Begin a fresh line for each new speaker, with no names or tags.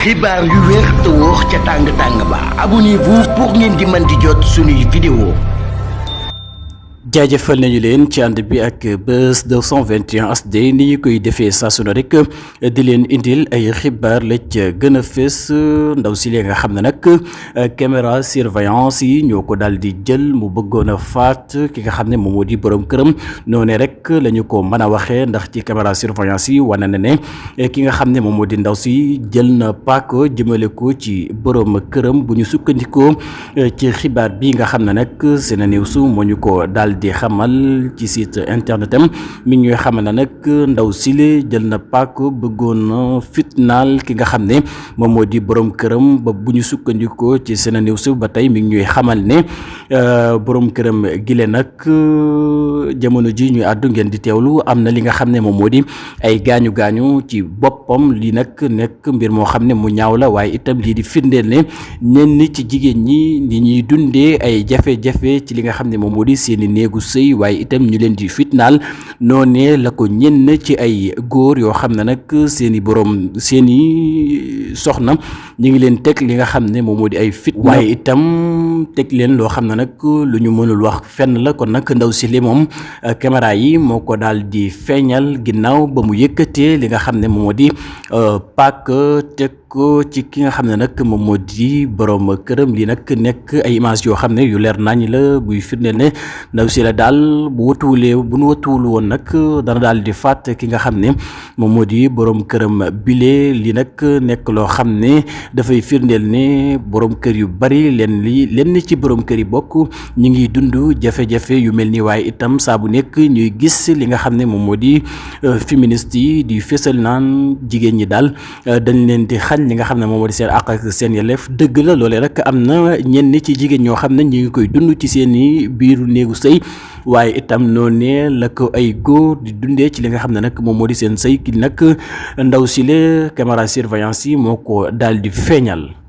xibaar yu wér te wóor ca tàng ba abonnez-vous pour ngeen di mën di jot suñuy vidéo.
jaajëfal nañu leen ci ànd bi ak Buzz 221 HD ni ñu koy defee saa su ne rek di leen indil ay xibaar la ca gën a fees ndaw si lee nga xam ne nag caméra surveillance yi ñoo ko daal di jël mu bëggoon a faat ki nga xam ne moom moo di borom këram noonu rek la ñu ko mën a waxee ndax ci caméra surveillance yi wane na ne ki nga xam ne moom moo di ndaw si jël na paako jëmale ko ci borom këram bu ñu sukkandikoo ci xibaar bi nga xam ne nag SeneNews moo ñu ko daal di xamal ci site internet am mi ngi ñuy xamal na nag ndaw sile jël na paako bëggoon fitnaal ki nga xam ne moom moo di borom këram ba bu ñu sukkandikoo ci SeneNews ba tey mi ngi ñuy xamal ne borom këram gile nag jamono ji ñuy àddu ngeen di teewlu am na li nga xam ne moom moo di ay gaañu ci boppam lii nag nekk mbir moo xam ne mu ñaaw la waaye itam lii di firndeel ne ñenn ci jigéen ñi ni ñuy dundee ay jafe-jafe ci li nga xam ne moom moo di seeni néegu sëy waaye itam ñu leen di fitnaal noonee la ko ñenn ci ay góor yoo xam ne nag seeni borom seeni soxna ñu ngi leen teg li nga xam ne moom moo di ay fit waaye itam teg leen loo xam ne nag lu ñu mënul wax fenn la kon nag ndaw si li moom caméra yi moo ko daal di feeñal ginnaaw ba mu yëkkatee li nga xam ne moom moo di paak teg ko ci ki nga xam ne nag moom moo di borom këram lii nag nekk ay image yoo xam ne yu leer nañ la buy firndeel ne ndaw si la daal bu nu watuwul woon nag dana daal di faat ki nga xam ne moom moo di borom këram bile lii nag nekk loo xam ne dafay firndeel ne borom kër yu bari lenn ci borom kër yi bokk ñu ngi dund jafe-jafe yu mel nii waaye itam saa bu nekk ñuy gis li nga xam ne moom moo di féministe yi di fésal naan jigéen ñi daal dañ leen di xañ li nga xam ne moom moo di seen àq ak seen yelleef dëgg la loolee rek am na ñenn ci jigéen ñoo xam ne ñu ngi koy dund ci seeni biiru néegu sëy waaye itam noonee la ko ay góor di dundee ci li nga xam ne nag moom moo di seen sëy ki nag ndaw si le caméra surveillance yi moo ko daal di feeñal.